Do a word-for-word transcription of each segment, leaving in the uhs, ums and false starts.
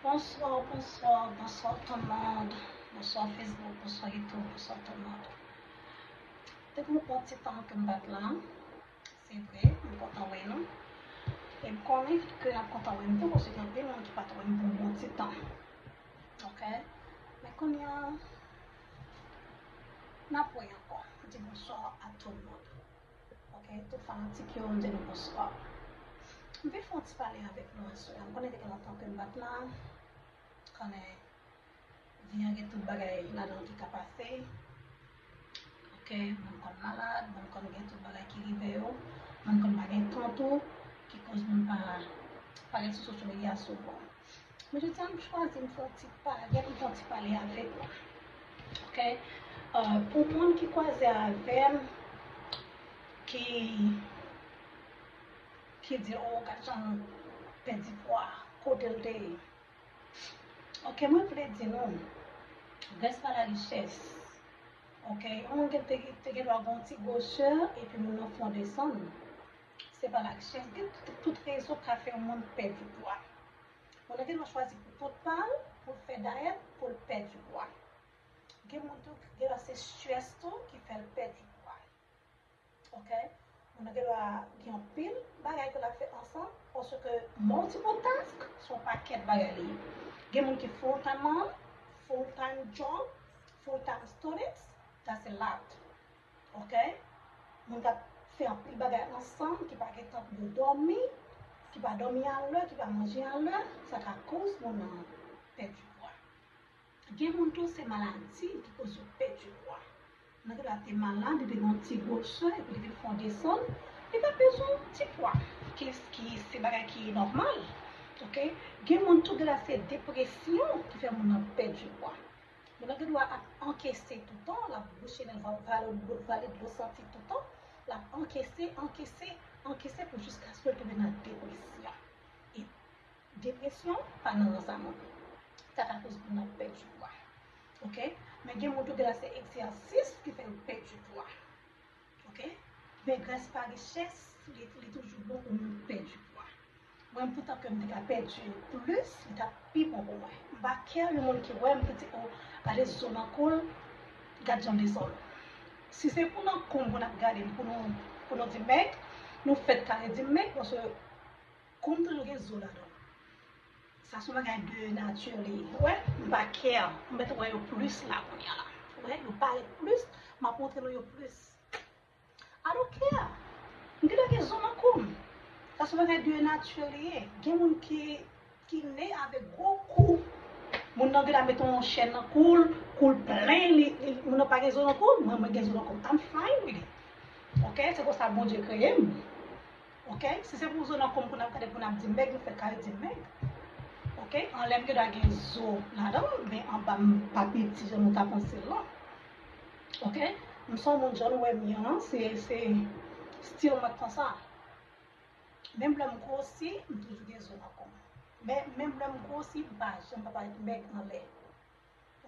Bonsoir, bonsoir, bonsoir tout le monde. Bonsoir Facebook, bonsoir YouTube, bonsoir tout le monde. Depi yon bon ti tan ke m pa t la, se vre, m kontan wè nou. E m konnen ke n ap kontan wè m tou, paske gen anpil moun ki pa t wè m pou yon bon ti tan. Ok? Men kounye a, n ap wè ankò. M di bonsoir à tout le monde. Ok, tout fanatik yo, m di nou bonswa. M vin fè yon ti pale avèk nou aswè a. M konnen te gen lontan ke m pa t la. Konnen, vi an gen tout bagay ladan l ki ka pase. Ok, moun konn malad, moun konn gen tout bagay ki rive yo, moun konn pa gen tan tou, ki koz moun pa, pa gen sou social media souvan. Men jodi a, m chwazi m fè yon ti pale, m fè yon ti pale avèk nou. Ok? Euh, pou moun ki kwaze avè m, ki, ki di, "Oh, gad jan l pèdi pwa, kote l te ye?" Ok, mwen vle di nou, grâce à la richesse. Ok, yon moun gen te, te gen dwa gen yon ti gwosè, epi moun nan fè yon desann. Se pa la richès. Gen tout, tout rezon k ka fè yon moun pèdi pwa. Moun nan gen dwa chwazi pou kont pa l, pou l fè dayèt, pou l pèdi pwa. Gen moun tou, gen dwa se strès tou ki fè l pèdi pwa. Ok? Moun nan gen dwa gen anpil bagay ke l ap fè ansanm, paske multiple task, se yon pakèt bagay li ye. Gen moun ki full time mom, full time job, full time students, that's a lot. Ok? Moun k ap fè anpil bagay ansanm, ki pa gen tan pou yo dòmi, ki pa dòmi alè, ki pa manje alè, sa ka koz moun nan pèdi pwa. Gen moun tou, se maladi ki koz yo pèdi pwa. Moun nan gen dwa te malad, li te gen yon ti gwosè, epi li vin fè yon desann, li pa peze yon ti pwa, ki, ki se bagay ki nòmal. Ok? Gen moun tou, gen dwa se depresyon ki fè moun nan pèdi pwa. Moun nan gen dwa ap ankese toutan, l ap bouche nen l, vale, vale dlo santi toutan, l ap ankese, ankese, ankese pou jiskaske l tonbe nan depresyon. E depresyon pa nan rans a moun. Sa ka koz moun nan pèdi pwa. Ok? Men gen moun tou, gen dwa se egzèsis ki fè yo pèdi pwa. Ok? Men grâce pa richès, li, li toujou bon pou moun pèdi pwa. Mwen, poutan ke m te ka pèdi plis, li t ap pi bon pou mwen. M pa care yon moun ki wè m, ki di, "Oh, gade zo nan kou l, gad jan l desann." Si se pou nan kou m pou n ap gade m, pou nou, pou nou di mèg, nou fèt kare di mèg, paske kou m toujou gen zo ladan l. Sa se yon bagay de nati li ye. Ou wè, m pa care. M mèt wè yo plis la kounye a la. Ou wè, yo parèt plis, m ap montre nou yo plis. I don't care. M gentan gen zo nan kou m. Sa se yon bagay de nati li ye. Gen moun ki, ki ne avèk gwo kou. Moun nan gentan met yon chèn nan kou l, kou l plen, li, li, moun nan pa gen zo nan kou l, mwen, mwen gen zo nan kou m. I'm fine with it. Ok? Se konsa Bondye kreye m. Ok? Si se pou zo nan kou m pou n ap gade, pou n ap di mèg, nou fèt kare di mèg. Ok? Anlè m gen dwa gen zo ladan m, men anba m pa piti jan nou ta panse l lan. Ok? M se yon moun jan nou wè m ye an, se, se stil mwen konsa. Menm lè m gwosi, m toujou gen zo nan kou m. Men, menm lè m gwosi, m pa janm pa parèt mèg anlè.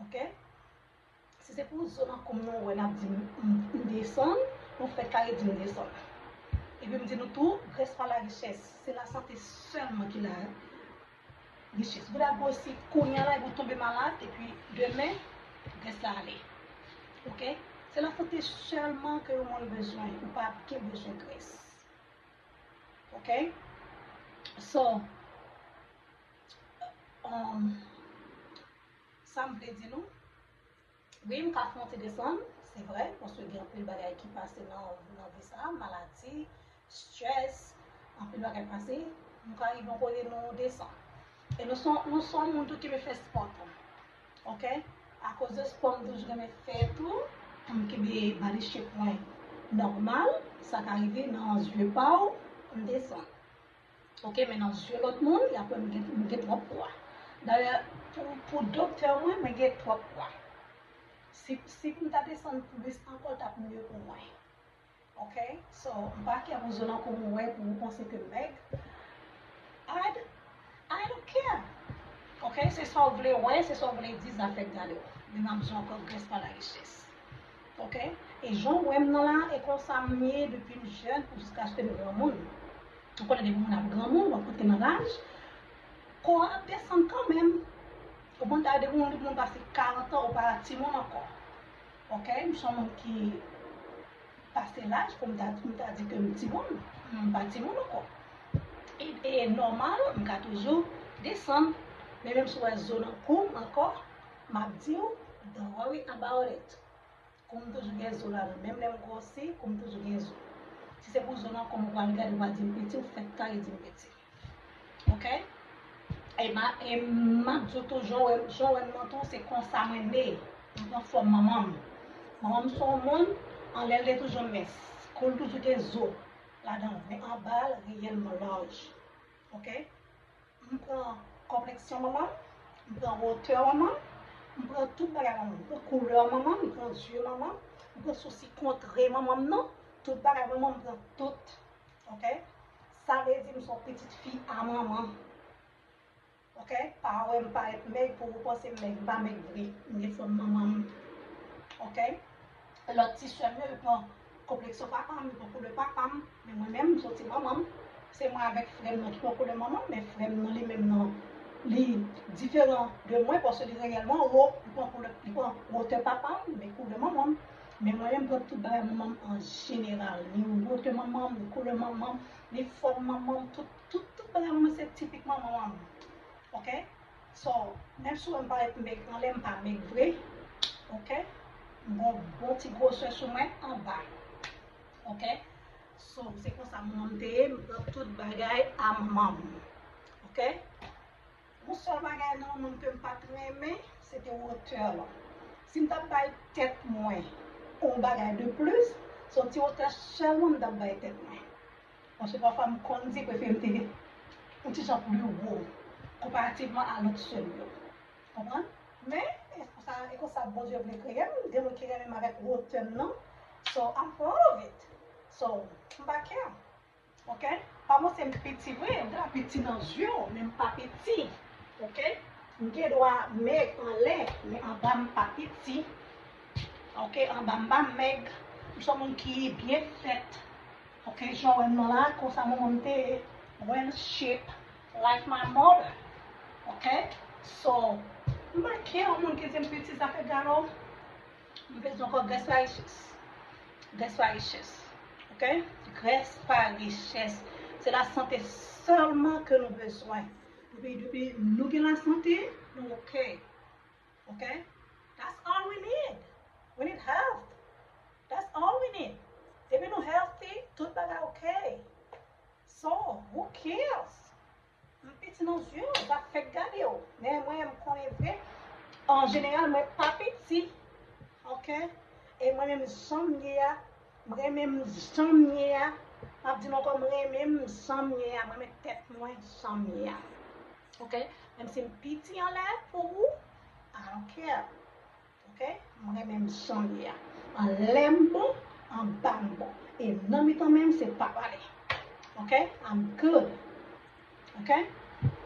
Ok? Si se pou zo nan kou m nou wè n ap di m, m, m desann, nou fèt kare di m desann. Epi m di nou tou, grâce pa la richès, se lasante sèlman ki la richès. Ou la gwosi kounye a la, epi w tonbe malad, epi demen, grès la ale. Ok? Se lasante sèlman ke yon moun bezwen, ou pa gen bezwen grès. Ok? So, um, sa m vle di nou, wi, m ka fè yon ti desann, se vre, paske gen anpil bagay ki pase nan, nan vi sa, maladi, strès, anpil bagay pase, nou ka rive yon kote nou desann. E nou se, nou se yon moun tou ki renmen fè spò tou. Ok? Akoz de spò m toujou renmen fè tou, pou m kenbe body shape mwen nòmal, sa ka rive nan zye pa w, m desann. Ok, men nan zye lòt moun, y ap wè m gen, m gen twòp pwa. Dayè, pou, pou doktè mwen, mwen gen twòp pwa. Si, si m ta desann plis ankò, l t ap mye pou mwen. Ok? So, m pa care pou zo nan kou m ou wè, pou ou panse ke m mèg. I, I don't care. Ok? Se sa w vle wè, se sa w vle di, zafè gade w. Men m ap di w ankò, grès pa la richès. Ok? E jan w wè m nan la, e konsa m ye depi m jèn pou jiskaske m granmoun. Ou konnen depi moun ap granmoun, w ap monte nan laj, Kò a ap desann kanmenm. Ou konprann, ta vle di pou moun, pou moun pase karant an, ou pa timoun ankò. Oke? M se yon moun ki pase laj pou m ta, m ta di ke m timoun. M pa timoun ankò. E, e nòmal, m ka toujou desann. Men menm si w wè zo nan kou m ankò, m ap di w, don't worry about it. Kou m toujou gen zo ladan. Menm lè m gwosi, kou m toujou gen zo. Si se pou zo nan kou m ou pral gade, ou pral di m piti, ou fèk kare di m piti. Oke? E m a, e m ap di w tou, jan w wè, jan w wè m nan tou, se konsa mwen ne. M pran fòm manman m. Manman m se yon moun, anlè l te toujou mens. Kou l toujou gen zo ladan l. Men anba l reyèlman laj. Oke? M pran konpleksyon manman m, m pran wotè manman m, m pran tout bagay manman m, m pran koulè manman m, m pran zye manman m, m pran sousi kontre manman m nan, tout bagay manman m, m pran tout. Oke? Sa vle di m se yon pitit fi a manman. Oke? Pa wè m parèt mèg pou ou panse m mèg, m pa mèg vre. M gen fòm manman m. Oke? Lòt ti sè m yo, yo pran konpleksyon papa m, yo pran koulè papa m, men mwen menm, m soti manman m. Se mwen avèk frè m nan ki pran koulè manman m, men frè m nan li menm nan, li diferan de mwen, paske li reyèlman wo, li pran koulè, li pran wotè papa m, men koulè manman m. Men mwen menm, m pran tout bagay manman m an jeneral, ni wotè manman m, ni koulè manman m, ni fòm manman m, tout, tout, tout bagay manman m se tipik manman m. Oke? So, menm si w wè m parèt mèg anlè, m pa mèg vre. Oke? M gon bon ti gwosè sou mwen anba. Oke? So, se konsa manman m te ye, m pran tout bagay a manman m. Oke? Yon sèl bagay nan manman m ke m pa t renmen, se te wotè l. Si m t ap bay tèt mwen yon bagay de plis, se yon ti wotè sèlman m t ap bay tèt mwen. Paske pafwa m konn di prefere m te yon ti jan pli wo konparativman a lòt sè m yo. Konprann? Men, e konsa, e konsa Bondye vle kreye m. Gen moun ki renmen m avèk wotè m nan. So, I'm proud of it. So, m pa care. Oke? Pa panse m piti vre, m ta piti nan zye w, men m pa piti. Oke? M gen dwa mèg anlè, men anba m pa piti. Oke? Anba m pa mèg. M se yon moun ki byen fèt. Oke, jan w wè m nan la, konsa manman m te ye, well shape, like my mother. Oke? So, m pa care yon moun ki di m piti, sa fè galo. M bezwen ankò grace pa richès. Grace pa richès. Oke? Grace pa richès. Se lasante sèlman ke nou bezwen. Depi, depi nou gen lasante, nou oke. Oke? That's all we need. We need health. That's all we need. Depi nou healthy, tout bagay oke. So, who cares? M piti nan zye w, sa fèk gade w. Men mwen, m konnen vre. An jeneral, mwen pa piti. Oke? E mwen menm, jan m ye a, m renmen m jan m ye a. M ap di nou ankò, m renmen m jan m ye a. M renmen tèt mwen jan m ye a. Oke? Menm si m piti anlè pou ou, I don't care. Oke? M renmen m jan m ye a. Anlè m bon, anba m bon. E nan mitan menm, se pa pale. Oke? I'm good. Oke?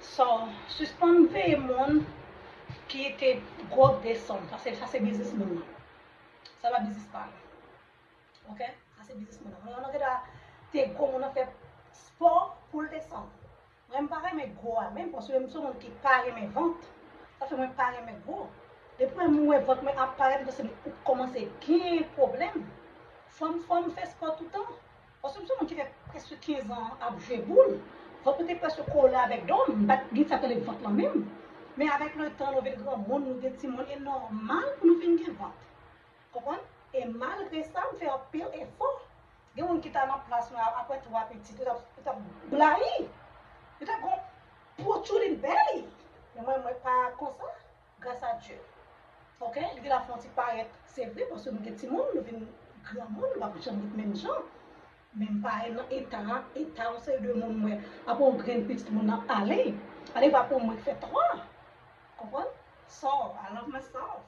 So, sispann veye moun ki te gwo k desann. Sa se, sa se biznis moun nan. Sa pa biznis pa nou. Oke? Sa se biznis moun nan. Moun nan gentan te gwo, moun nan fè spò pou l desann. Mwen, m pa renmen gwo a menm, paske m se yon moun ki pa renmen vant. Sa fè mwen pa renmen gwo. Depi mwen wè vant mwen ap parèt, m panse m kòmanse gen pwoblèm. Fò m, fò m fè spò toutan. Paske m se yon moun ki fè prèske kenz an ap jwe boul. Vant mwen te prèske kole avèk do m, m pa t gen sa k rele vant lan menm. Men avèk letan, nou vin granmoun, nou gen timoun, e nòmal pou nou vin gen vant. Konprann? E malgre sa, m fè anpil efò. Gen moun ki ta nan plas mwen, apre twa pitit, yo t ap, yo t ap blayi. Yo t ap gon protruding belly. Men mwen, mwen pa konsa, gras a Dye. Oke? Li te la fè yon ti parèt, se vre, paske nou gen timoun, nou vin granmoun, nou p ap janm ret menm jan. Men m pa nan eta, eta yon seri de moun, mwen, apre yon grenn pitit moun nan ale. Ale pa pou mwen ki fè twa. Konprann? So, I love myself.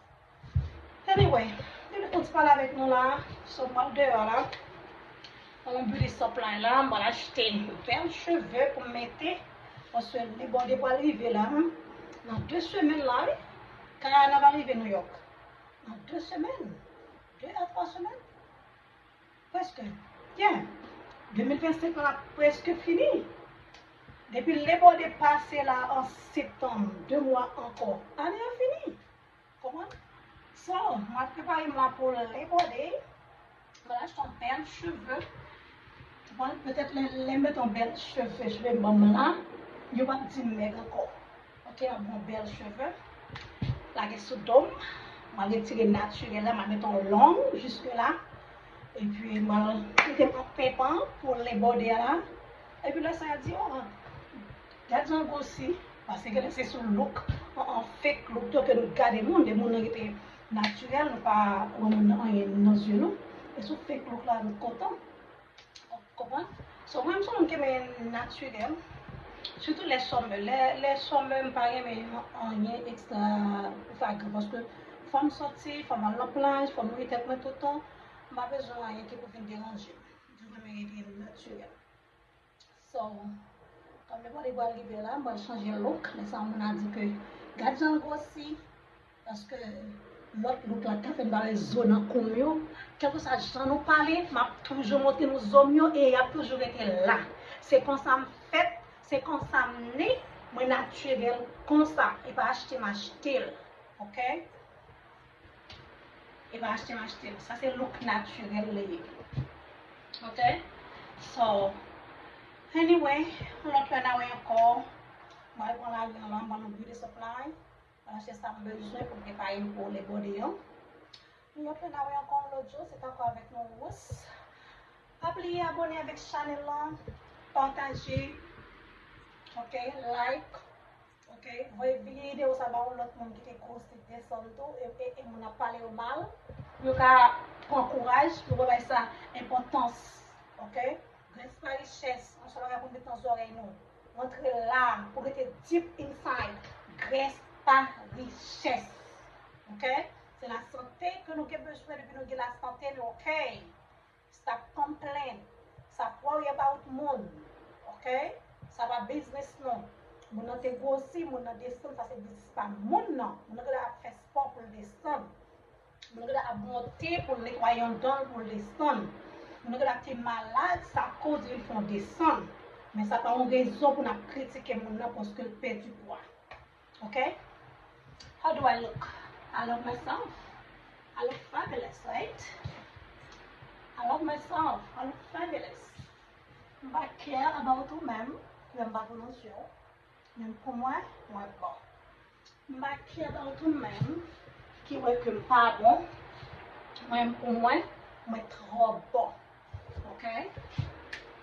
Anyway, depi m konn ti pale avèk nou la, so m pral deyò la. Yon beauty supply la, m pral achte bèl cheve pou m mete. Paske li bòde pral rive la, nan de semèn la, wi. Kanaval rive New York. Nan de semèn. De a twa semèn. Prèske. Yeah. De mil vennsenk la prèske fini. Depi lebòde pase la an septanm, de mwa ankò, ane a fini. Konprann? So, m ap prepare m la pou lebòde. M al achte yon bèl cheve. Konprann? Petèt lè, lè m met yon bèl cheve, cheve banm la, yo p ap di m mèg ankò. Ok, m ap gen yon bèl cheve. Lage sou do m. M al retire natirèl la, m al met yon long jiske la. Epi m al kite m ak penpan pou lebòde a la. Epi lè sa a di, oh, gad jan l gwosi. Paske genlè se sou look, an, an fake look tou ke nou gade moun, de moun nan rete natirèl, nou pa wè moun nan anyen nan zye nou. E sou fake look la nou kontan. Konprann? So, mwen, m se yon moun ki renmen natirèl. Sitou lè summer. Lè, lè summer, m pa renmen anyen ekstra ekstravagan. Paske fò m sòti, fò m al nan plaj, fò m mouye tèt mwen tout tan. M pa bezwen anyen ki pou vin deranje m. M toujou renmen rete natirèl. So, kòm le bòde pral rive la, m pral chanje look. Men sa moun a di ke gad jan l gwosi. Paske lòt look la ka fè n bare zo nan kou m yo. Kèlkeswa jan nou pale, m ap toujou montre nou zo m yo e y ap toujou rete la. Se konsa m fèt, se konsa m ne, mwen natirèl konsa. E pa achte m achte l. Ok? E pa achte m achte l. Sa se look natirèl li ye. Ok? So, anyway, yon lòt lè n a wè ankò. Mwen al pran lajan lan, ban nou beauty supply. Mwen achte sa m bezwen pou m prepare m pou lebòde yo. Yon lòt lè n a wè ankò yon lòt jou, se t ankò avèk nou Rous. Pa bliye abòne avèk chanèl lan, pataje, ok, like, ok, voye videyo sa ba yon lòt moun ki te gwosi desann tou, e, e, e moun ap pale yo mal, pou yo ka pran kouraj, pou yo bay sa enpòtans, ok? Grès pa richès, yon sèl bagay pou n met nan zòrèy nou. Rantre la, pou rete deep inside. Grès pa richès. Ok? Se lasante ke nou gen bezwen, depi nou gen lasante, nou ok. Stop complain. Stop worry about moun. Ok? Sa pa biznis nou. Moun nan te gwosi, moun nan desann, sa se biznis pa moun nan. Moun nan genlè ap fè spò pou l desann. Moun nan genlè ap monte pou l netwaye yon dan l pou l desann. Moun nan genlè ap te malad, sa koz li fè yon desann. Men sa pa yon rezon pou n ap kritike moun nan paske l pèdi pwa. Ok? How do I look? I love myself. I look fabulous, right? I love myself. I look fabulous. M pa care about ou menm, lè m pa pwononse w. Men pou mwen, mwen bon. M pa care about ou menm ki wè ke m pa bon. Mwen, pou mwen, mwen twò bon. Ok?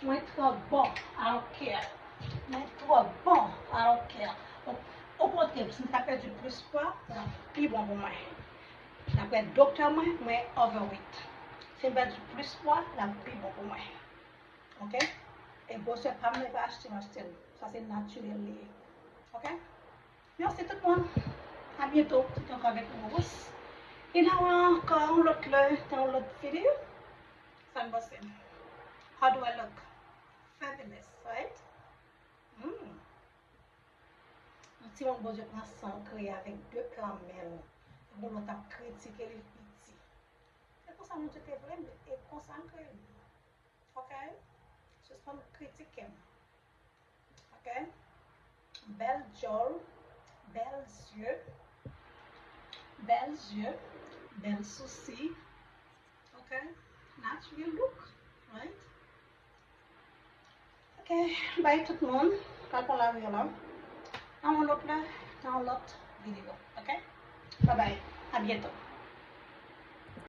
Mwen twò bon. I don't care. Mwen twò bon. I don't care. O, okontrè, si m ta pèdi plis pwa, sa t ap pi bon pou mwen. Daprè doktè mwen, mwen overweight. Si m pèdi plis pwa, l ap pi bon pou mwen. Ok? E gwosè pa m nan, e pa achte m achte l. Sa se natirèl li ye. Ok? Mèsi tout moun. A byento. Se te ankò avèk nou Rous. E n a wè ankò yon lòt lè, nan yon lòt videyo. Sa n panse? How do I look? Fabulous, right? Hmm. Yon timoun Bondye pran san l kreye avèk de granmen l. Epi yon lòt ap kritike li piti. Se konsa Bondye te vle m, e konsa m kreye m. Ok? Sispann kritike m. Ok? Bèl djòl, bèl zye, bèl zye, bèl sousi. Ok? Natural look, right? Ok, bay tout moun, pral pran lari an la. Nan yon lòt lè, nan yon lòt videyo. Ok? Bye bye, a byento.